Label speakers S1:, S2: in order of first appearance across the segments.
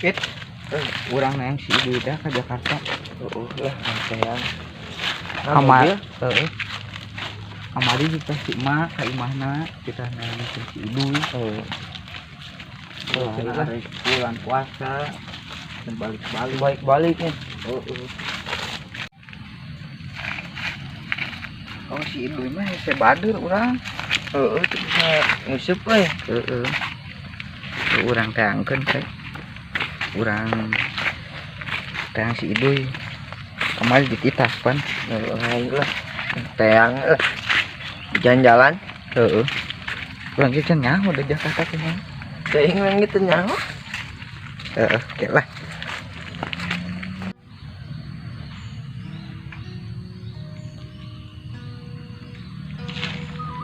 S1: Pit, urang nang si Ibu dah ke Jakarta.
S2: Oh, lah sayang.
S1: Kamar.
S2: Heeh.
S1: Kamari kita si emak ka imahna, kita nang si Ibu.
S2: Heeh.
S1: Lah, bulan puasa dan balik-balik.
S2: Balik-balik nih.
S1: Heeh. Oh, si Ibu mah hese bader urang.
S2: Heeh, itu bisa nguseup euy.
S1: Heeh. Urang teangkeun teh. Urang teang si Iduy. Kamari dititah pan.
S2: Heeh, ayo lah. Teang lah. Jalan-jalan.
S1: Heeh. Urang ge can nyaho da Jakarta kumaha.
S2: Teuing mah gitu nyaho.
S1: Heeh, oke lah.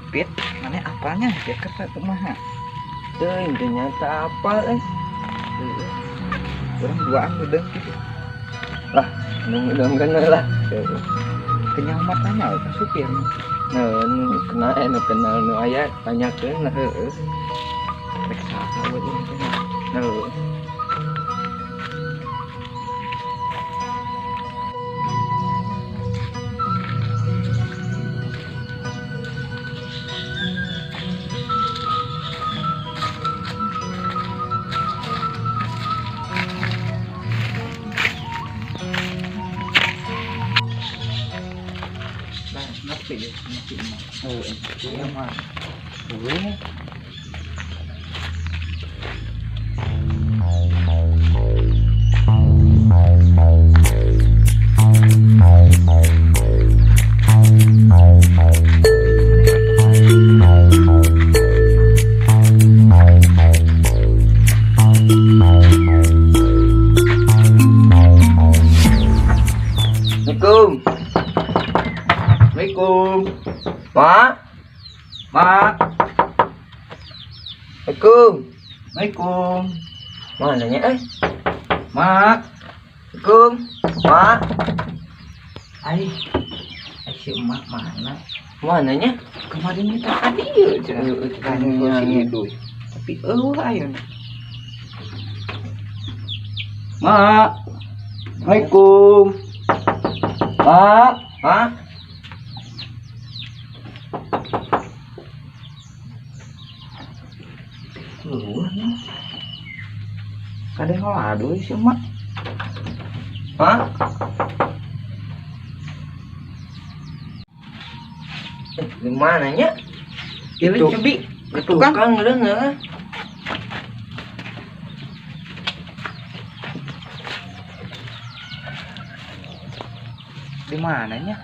S1: Pit, mana apalnya Jakarta kumaha?
S2: Teuing teu nyata apal euy.
S1: Heeh. Urang duaan udah gitu.
S2: Lah, nunggu lah.
S1: Heeh. Kenyang matanya ka supir.
S2: Nah, nu kenal nu kenal nu aya tanyakeun lah.
S1: Heeh. Rek saha we urang teh.
S2: Heeh.
S1: Nah, ngerti ya, ngerti mah.
S2: Heeh.
S1: Iya mah. Heeh.
S2: Assalamualaikum.
S1: Assalamualaikum.
S2: Mak.
S1: Mak.
S2: Assalamualaikum.
S1: Assalamualaikum.
S2: Mana nya eh?
S1: Mak.
S2: Assalamualaikum. Mak.
S1: Ai. Ai si emak mana?
S2: Mananya?
S1: Kemarin kita tadi ieu cenah.
S2: Heeh,
S1: Tanya si Iduy. Tapi eueuh ayeuna. Mak. Assalamualaikum. Mak.
S2: Mak.
S1: Eueuh. Kadang ngeladuh si emak.
S2: Mak. Di mananya?
S1: Ieu
S2: Itu.
S1: cebi.
S2: Ke tukang udah nggak?
S1: Di mananya?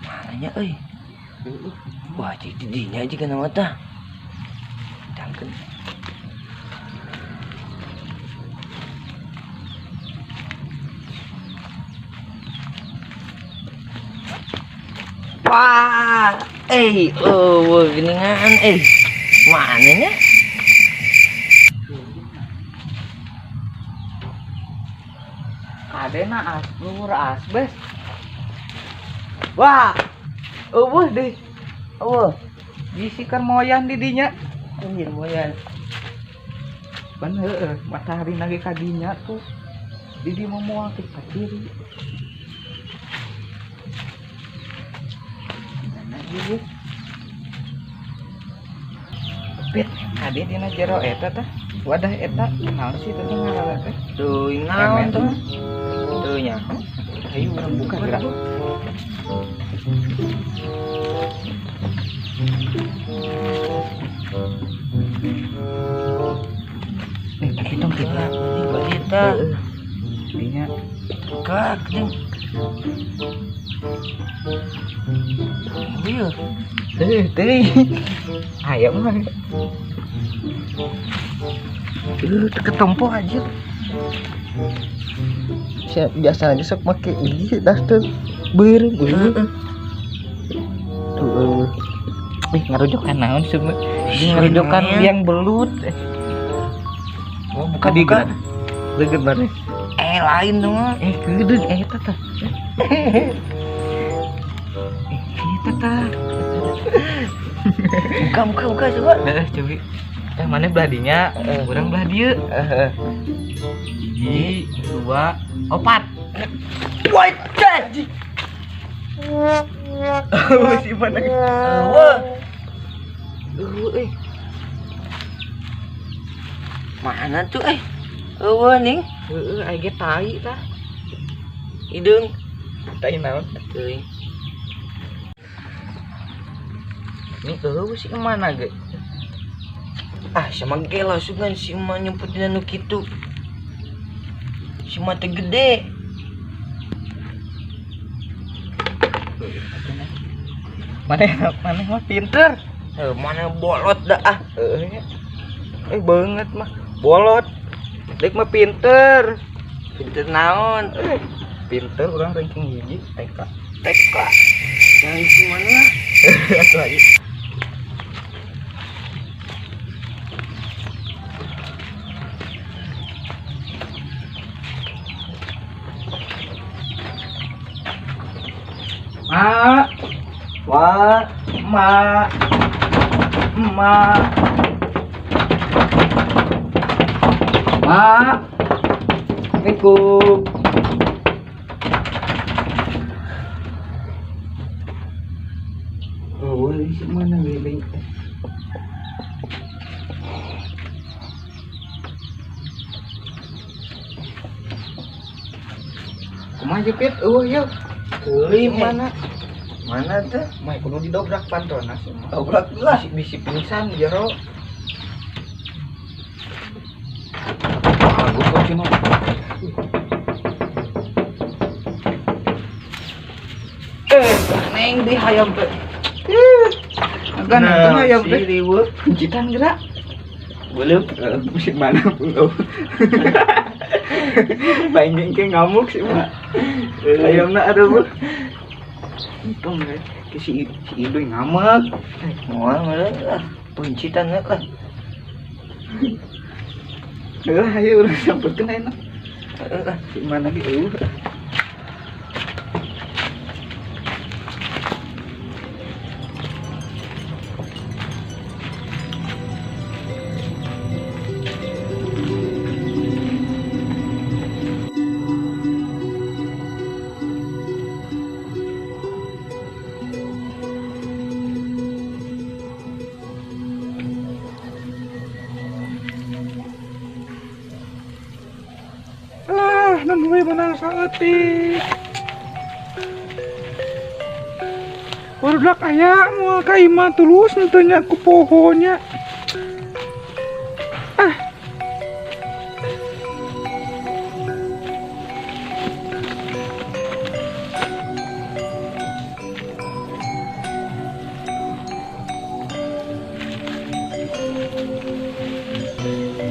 S2: Mananya euy? Wah, jadi dinya aja kena mata. Dangkeun. Wah, oh, geningan, mananya?
S1: Kadena as, luhur asbes. Wah, eueuh deh.
S2: Eueuh,
S1: bisikan moyan di dinya.
S2: Anjir moyan.
S1: Ban heueuh, matahari nage ka dinya tuh. Di di moal teh ka kiri. Mana ieu? Pit, ade dina jero eta tah. Wadah eta naon sih teh ngaranna teh?
S2: Tuh, naon tuh? Tuh nya.
S1: Ayo urang buka gerak. Nih, tapi tong kita
S2: Kita.
S1: Dinya
S2: Kak, jeung. Iya.
S1: Teuh, teuh. Ayam mah.
S2: Teu ketempo anjir. Biasa aja sok make ieu daster beureum eueuh.
S1: Tuh. Ngarujukan naon sih? Ngarujukan yang belut.
S2: Oh, buka
S1: Tadi
S2: buka.
S1: Leget bare.
S2: Lain dong.
S1: Geudeung eta tah. Eta tah.
S2: Buka buka buka coba.
S1: Heeh, cobi. Eh, mana belah dinya? Urang belah dieu.
S2: Heeh.
S1: 1, 2, 4.
S2: Wajah.
S1: Si mana?
S2: Eueuh.
S1: Eueuh euy.
S2: Mana tuh eh? Eueuh ning.
S1: Heeh, aya ge tai tah.
S2: Hideung.
S1: Tai naon?
S2: Teuing.
S1: Nih eueuh si mana ge?
S2: Ah, sama gelo sugan si emak nyemputin anu kitu. Si emak teh gede.
S1: Mana mana mah pinter.
S2: Mana bolot dah ah.
S1: Heeh nya. Eh banget mah bolot. Dek mah pinter.
S2: Pinter naon?
S1: Pinter urang ranking 1 TK.
S2: TK. Yang si mana lah?
S1: Atuh lagi. Ma,
S2: Wah,
S1: ma, ma, ma, Assalamualaikum. Oh, di mana bebek? Kumaha jepit? Eueuh yeuh.
S2: teuing
S1: Mana?
S2: Mana tuh?
S1: Mah kudu didobrak pantona sih.
S2: Dobrak lah.
S1: Bisi pingsan jero. Bagus kok cuma. Neng di hayam teh. Agan nah, hayam teh.
S2: Riweuh.
S1: Kuncitan gerak.
S2: Belum.
S1: Musik mana belum. Baing ke ngamuk sih mah. Hayamna aduh bu. Untung ya, si si Iduy ngamek.
S2: Moal meureun lah. Kuncitan lah.
S1: Heuh, ayo urang sampeurkeun ayeuna.
S2: Heeh.
S1: Si mana ge eueuh. Lah, non we menang saeutik. Barudak aya moal ka imah tulus henteu nya ku pohonya. Ah.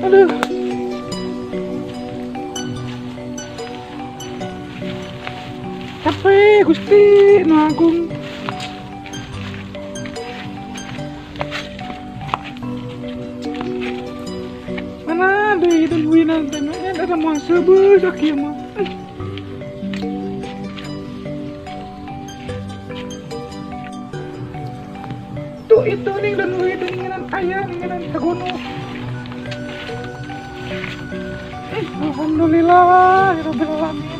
S1: Aduh. Capek Gusti Nu Agung. Mana deui dan huinan teh ada moal seubeuh sakieu mah. Tuh itu nih dan hui teh ngeunaan aya ngeunaan sagono. Alhamdulillah ya rabbil alamin.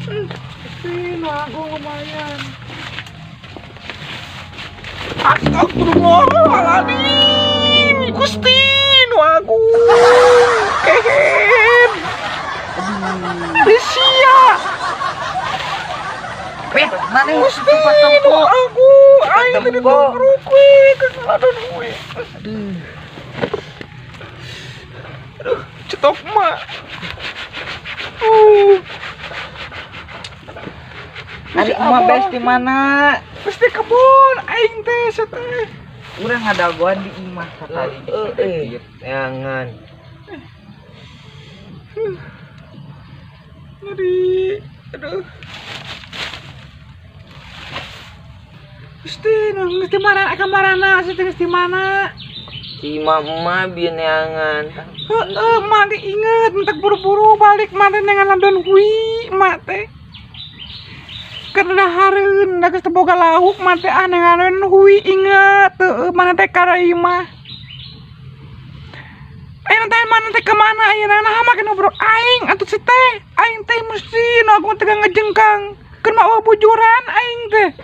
S1: Gusti Nu Agung lumayan. Astagfirullahaladzim, Gusti Nu Agung. Kehen. Risia.
S2: Mana
S1: Gusti Nu Agung, aing teh ditubruk we kesalahan we. Aduh. Aduh, cetok mah.
S2: Ari
S1: emak bes di mana? Bes di kebun, aing teh seteh.
S2: Urang ngadagoan di imah sakali. Jangan.
S1: Ngeri. Aduh. Gusti, geus di mana kamarana? Geus di mana?
S2: Ti mama bieu neangan.
S3: Heeh, mak ge inget entek buru-buru balik mah teh neangan daun hui mak teh. Keur dahareun da geus teu boga lauk mah teh ah neangan daun hui inget heueuh mana teh ka imah. Ayeuna teh mana teh kemana ayeuna nah make ngobrol aing atuh si teh. Aing teh mesti nu aku teh ngejengkang. Keur mah bujuran aing teh.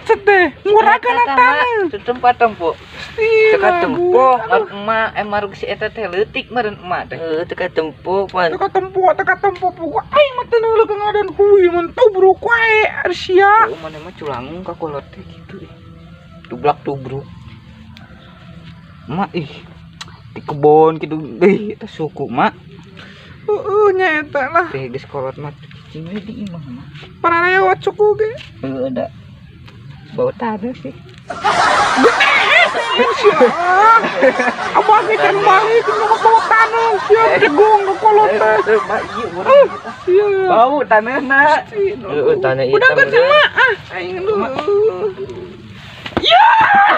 S3: Set teh ngurakeun taneuh.
S1: Teu tempat tempo. Teka tempo emak marug si eta teh leutik meureun emak teh.
S2: Heueuh teu katempo pan.
S3: Teka tempo, teka tempo pugu aing mah teu neuleuh ngadan hui mun tubruk wae sia.
S1: Heueuh maneh mah culangung ka kolot teh kitu ih. Tublak tubruk. Emak ih di kebon kitu ih eta suku mak.
S3: Heueuh nya eta lah.
S1: Teh geus kolot mah cicing we di imah mah.
S3: Pararewot suku ge.
S1: Heueuh da. Bau taneuh sih.
S3: Abah ge can balik nu bau taneuh sia jegung ka kolot teh.
S1: Bau taneuhna.
S2: Heueuh taneuh ieu.
S3: Udah kan sama ah aing dulu. Ya,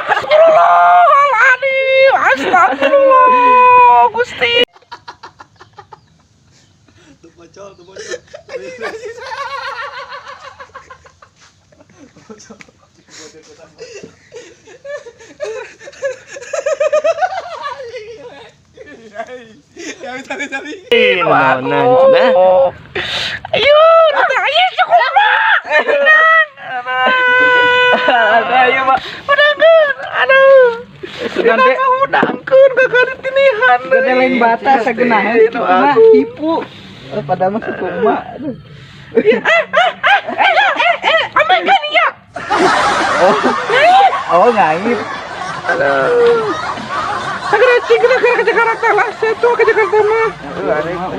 S3: astagfirullahaladzim, astagfirullah, Gusti.
S4: Tuh bocor, tuh bocor. Bocor. Ya, tadi tadi.
S2: Naonan cenah.
S3: Ayo, ayo cukup mah.
S1: Ayo mak.
S3: Udangkeun, aduh.
S1: Sugan teh
S3: udangkeun kagak ditinihan.
S1: Sugan teh lain batas sagenahan kitu mah hipu. Padahal mah suku emak. Aduh.
S3: Ambilkan ya.
S1: Oh, ngait.
S3: Aduh. Segera cing ke Jakarta lah, saya tuh ke Jakarta mah.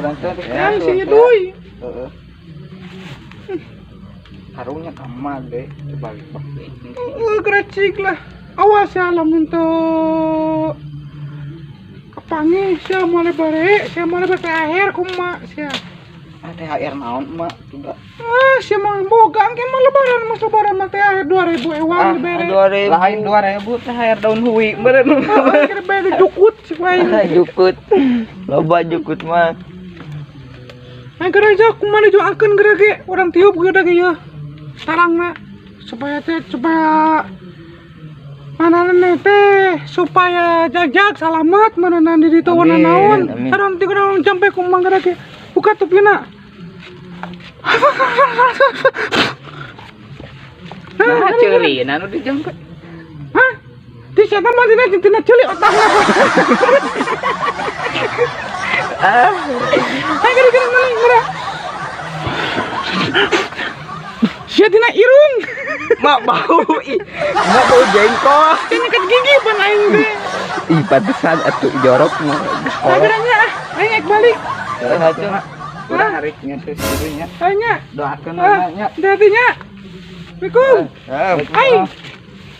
S1: Urang teh.
S3: Yang si Dui.
S1: Heeh. Karunya ka emak deh, coba balik.
S3: Gerecik lah. Awas ya lamun teu kepanggih sia moal bare, sia moal bare THR kumaha sia.
S1: Ah THR naon emak coba.
S3: Ah sia mah boga engke mah lebaran mah lebaran mah THR 2000 ewang dibere.
S2: 2000.
S1: Lain 2000 THR daun hui meureun.
S3: Heeh, bere jukut si aing.
S2: Jukut. Loba jukut mah.
S3: Aing keur aja kumaha dijualkeun geura ge, urang tiup geura ge ieu. Tarangna supaya teh supaya mana teh supaya jagjag salamet meuneunan di ditu warna naon. Aduh nanti kurang jampe kumaha geura ge. Buka tupina.
S1: Nah, ceulina nu dijempe.
S3: Hah? Di sana mah dina ceuli otakna. Ah. Ayo geura mana geura. Sia dina irung.
S1: Mak bau ih. Mak bau jengkol.
S3: Nyekat gigi pan aing teh.
S1: Ih pantesan atuh jorok mah.
S3: Sageranya ah, aing ek balik.
S1: Heeh atuh. Urang harik nya teh nya.
S3: Aing
S1: Doakeun nya.
S3: Hati-hati nya. Assalamualaikum. Aing.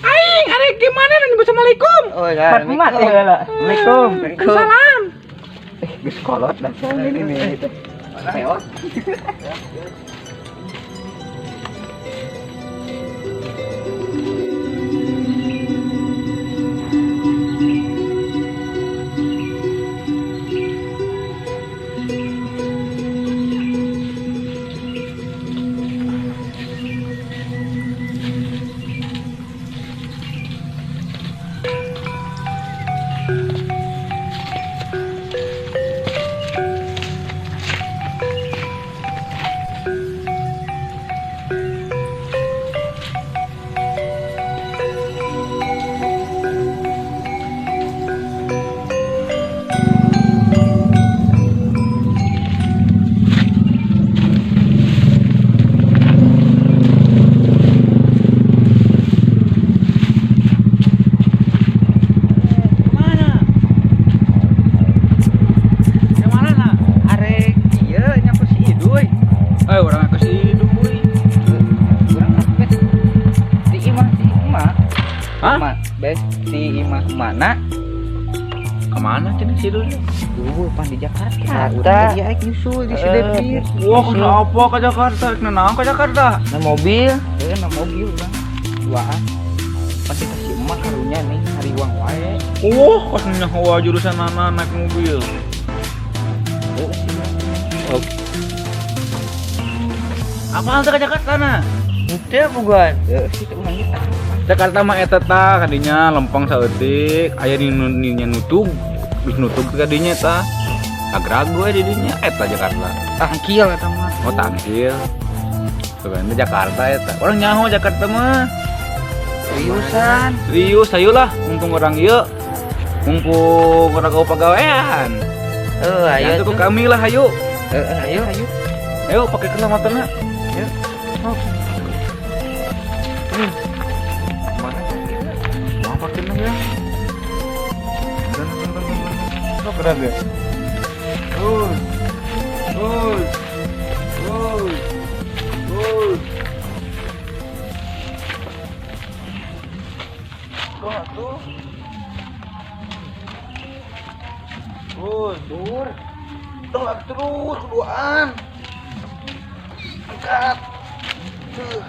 S3: Aing arek gimana nih Assalamualaikum.
S2: Oh ya.
S1: Assalamualaikum.
S3: Salam.
S1: Geus kolot dah ini nih teh. Seot. Mana? Kemana cenah si Dul? Duh, pan di Jakarta. Udah dia aik nyusul di si Depir.
S4: Wah, kenapa ke Jakarta? Kenapa ke Jakarta?
S2: Na mobil.
S1: Na mobil urang. Duaan. Pasti si emak karunya nih hariwang wae.
S5: Oh, kos nyaho jurusan mana naik mobil.
S1: Oh, sih.
S5: Oh. Apaan teh ke Jakarta nah?
S2: Henteu bukan.
S1: Heeh, sih teh urang kita.
S5: Jakarta mah eta tah kadinya lempeng saeutik, aya di nu nutug, geus nutug teh kadinya tah. Agrag we di dinya eta Jakarta.
S1: Tangkil eta mah.
S5: Oh, tangkil. Sebenarnya Jakarta eta. Orang nyaho Jakarta mah.
S1: Seriusan.
S5: Serius, ayolah mumpung orang ieu. Mumpung orang kau pagawean.
S2: Heuh, ayo
S5: Ayo
S2: tuh.
S5: ke kami lah ayo.
S2: Heeh, ayo.
S1: Ayo.
S5: Ayo pakai kelamatan.
S1: Ayo. Oh. Mana parkirnya?
S5: Mau parkirnya ya? Sok gerak ya. Terus. Terus. Terus. Terus. Tuh, tuh. Terus, dur. Tolak terus keduaan. Angkat. Tuh.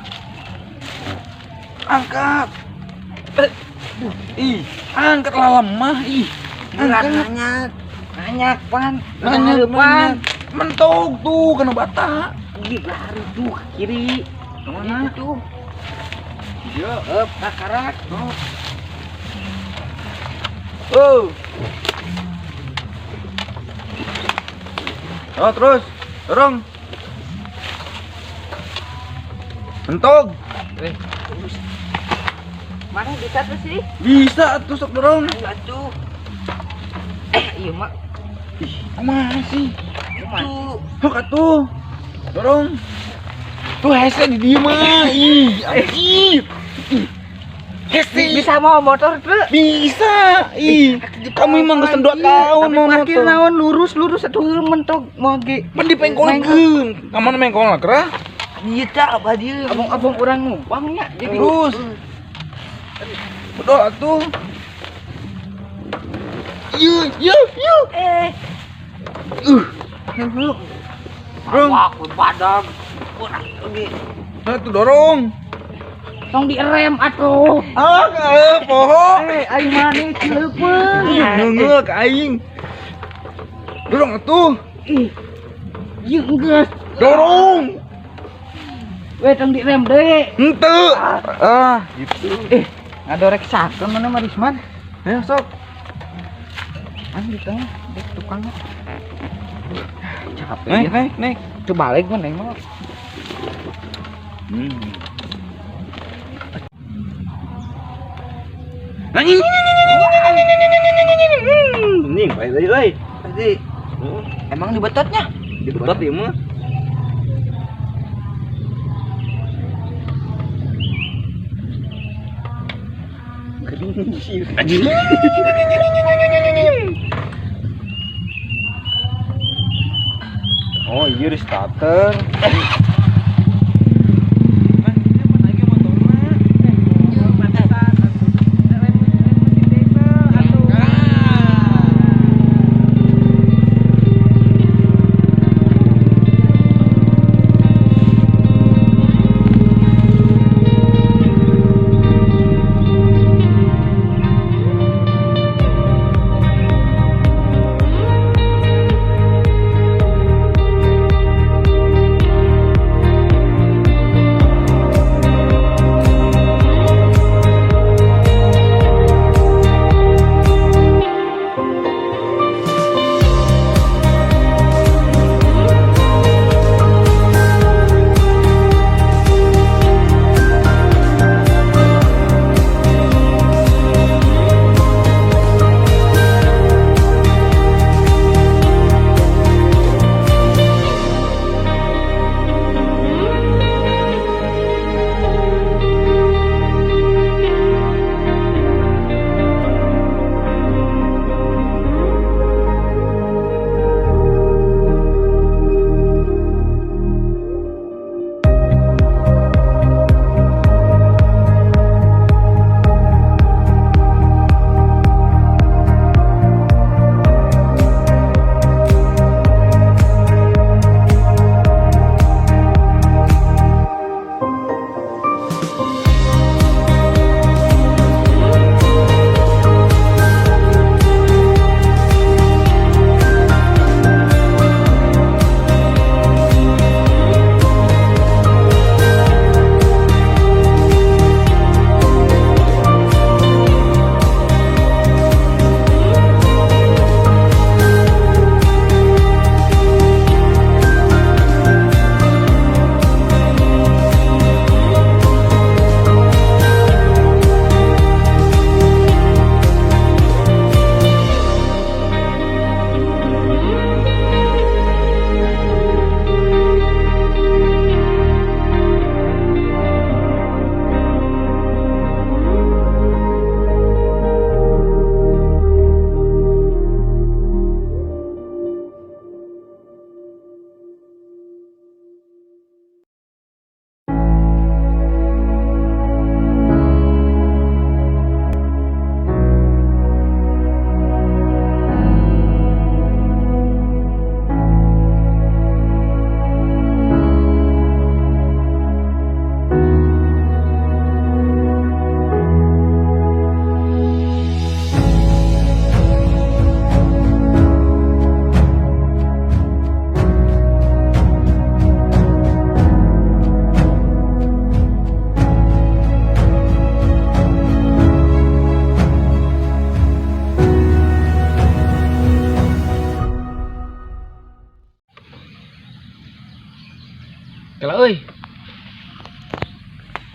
S5: Angkat. Ih, angkat lah lemah ih.
S1: Berat
S5: Angkat.
S1: nanyak. Nanyak pan.
S5: Nanyak,
S1: pan.
S5: Mentok tuh kena bata.
S1: Ih, baru tuh ke kiri.
S5: Kemana?
S1: Itu tuh.
S5: Iya.
S1: Up, kakarak.
S5: Oh. Oh, terus. Dorong. Mentok.
S1: Eh, terus. Mana bisa tuh sih?
S5: Bisa tuh sok dorong.
S2: Ayo atuh.
S1: Iya, Mak.
S5: Ih, kumaha sih?
S2: Itu.
S5: Sok atuh. Dorong. Tuh hese di dieu mah. Ih, anjir. Ih. Hese.
S1: Bisa mau motor tuh?
S5: Bisa. Ih, kamu emang geus 2 tahun
S1: Tapi
S5: mau
S1: parkir
S5: motor.
S1: naon lurus-lurus atuh mentok mau ge.
S5: Pan dipengkolkeun. Ka mana mengkol kerah?
S2: Ieu tah abah dieu.
S1: Abang-abang urang numpangnya jadi
S5: Terus. Bedol atuh. Yeuh, yeuh, yeuh.
S2: Eh,
S5: Dorong.
S1: Wah, aku badag.
S2: urang oge.
S5: Nah, tuh dorong.
S1: Tong direm atuh.
S5: Ah, poho.
S1: Eh, aing maneh cileupeun.
S5: Ih, ngeungeul ka aing. Dorong atuh.
S1: Ih. Ieu geus.
S5: Dorong.
S1: We tong direm deui.
S5: Henteu. Ah, gitu.
S1: Eh, ngadorek sakeun mana mah Risman?
S5: Ya, sok.
S1: An di tengah, dek tukangnya. Capek
S5: Naik,
S1: ya.
S5: naik, naik.
S1: Coba balik mah neng mah.
S5: Nah, ini ini baik baik baik.
S2: Tadi emang dibetotnya?
S5: Dibetot ieu mah. Anjing. Oh, iya di starter.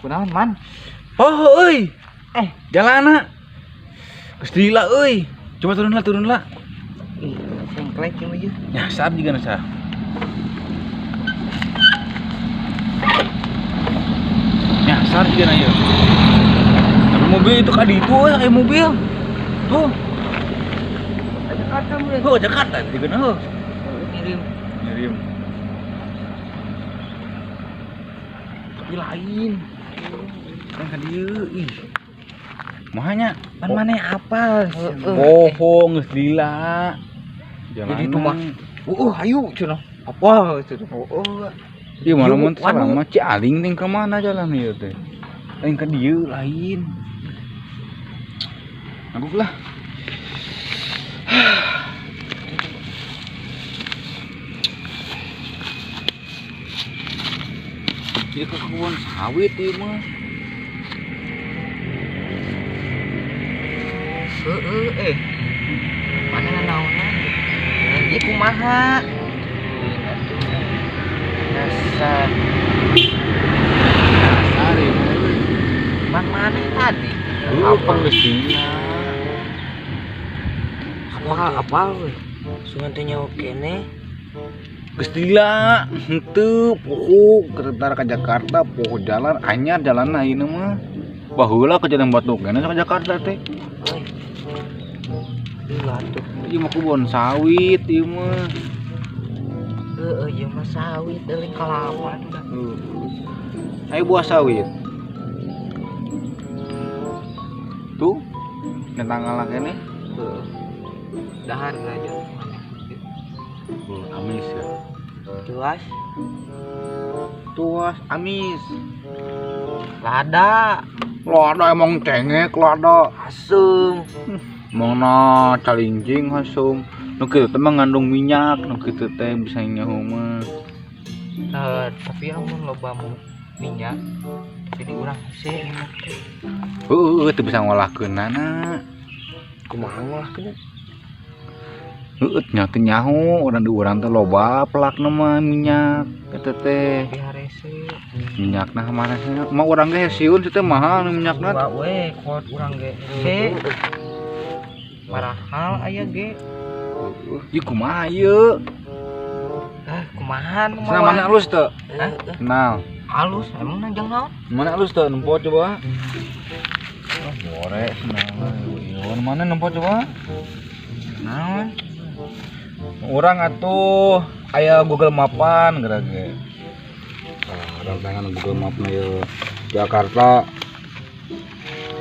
S1: Kunaon, Man?
S5: Oh, euy.
S1: Eh.
S5: Jalana. Geus lila euy. Coba turun lah, turun lah.
S1: Ih, sengklek ieu mah ieu.
S5: Nyasar juga nasa. Nyasar juga na ieu. Tapi mobil itu kadi itu euy, aya mobil. Tuh.
S1: Jakarta mulai.
S5: Oh, Jakarta juga na heuh.
S1: Ngirim.
S5: Ngirim. Tapi lain. Kan ka dieu ih. Mahanya
S2: Pan maneh apal.
S5: Poho geus lila.
S1: Jadi itu mah. Ayo cenah. Apa cenah? Oh,
S5: Iya malah mun
S1: Yuk,
S5: salah
S1: waduh.
S5: mah Cialing teh ka mana jalan ieu teh. Lain ka dieu lain. Naguk lah. Ieu ke kebun sawit ieu mah.
S2: Heeh, eh. Mana nanaonan? Ieu kumaha? Dasar.
S5: Dasar ieu mah.
S2: Man maneh tadi.
S5: Apa geus dina?
S2: Apa apa we? Sungan teh nyawa keneh.
S5: Geus lila, henteu poho kereta ka Jakarta, poho jalan anyar jalan ayeuna mah. Baheula ke jalan Batu keneh ka Jakarta teh.
S2: Euy. Lila tuh.
S5: Ieu mah kebun sawit ieu mah.
S2: Heeh, ieu mah sawit euy kalapa tuh dah.
S5: Ayo buah sawit. Tuh, nentang keneh.
S2: Heeh. Dahar aja maneh.
S5: Amis ya.
S2: Jelas.
S5: Tuas amis.
S2: Lada,
S5: Lada emang cengek lada.
S2: asem.
S5: Mana calincing hasum. Nu kitu teh mengandung minyak, nu kitu teh bisa nyaho mah.
S2: Tapi amun loba minyak jadi urang hese minyak teh.
S5: Heueuh teu bisa ngolahkeunana.
S2: Kumaha ngolahkeun?
S5: Heueuh nya teu nyaho, urang di urang teh loba pelakna mah minyak eta teh.
S2: Tapi harese.
S5: Minyakna mana sih? Mah urang ge hesiun teh mahal nu minyakna.
S2: Dua we kuat urang ge hese. Marahal aya ge.
S5: Ieu kumaha ieu?
S2: Ah, kumaha nu
S5: Cenah mana halus teu?
S2: Hah?
S5: Kenal.
S2: Halus, emang najang naon?
S5: Mana halus teu nempo coba? Oh, gore senang. Ieu mana nempo coba?
S2: Naon?
S5: Urang atuh aya Google Mapan geura ge. Tah, urang tangan Google Map na ieu. Jakarta.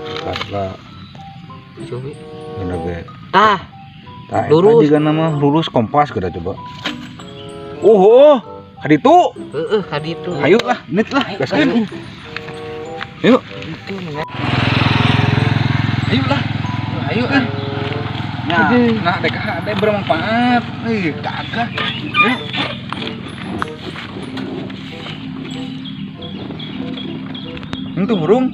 S5: Jakarta
S2: Coba.
S5: geura ge.
S2: Tah,
S5: Tah, eta
S2: Lurus.
S5: juga nama lurus kompas geura coba. Oh, kaditu.
S2: heeh ka ditu.
S5: Ayo lah, nit lah, gaskeun. Ayo,
S2: Itu mah.
S5: ayo lah. Ayo ah. Nah, nah DKHD bermanfaat. Ih, kagak. Ayo. Itu burung.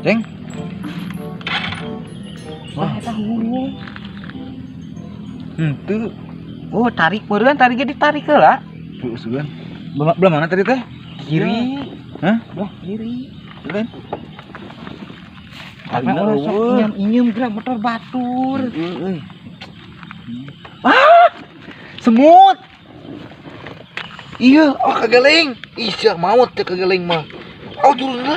S5: Ceng.
S2: Wah, eta hurung.
S5: Henteu.
S2: Oh, tarik meureun, tarik ge ditarik heula.
S5: Tuh, sugan. Belah mana tadi teh?
S2: Kiri.
S5: Hah?
S2: Belah kiri.
S5: Sugan.
S2: Tapi orang sok inyem-inyem geura motor batur.
S5: Euy. Ah! Semut. Iya, oh kageleng. Ih, sia maut teh kageleng mah. Oh, turun lah.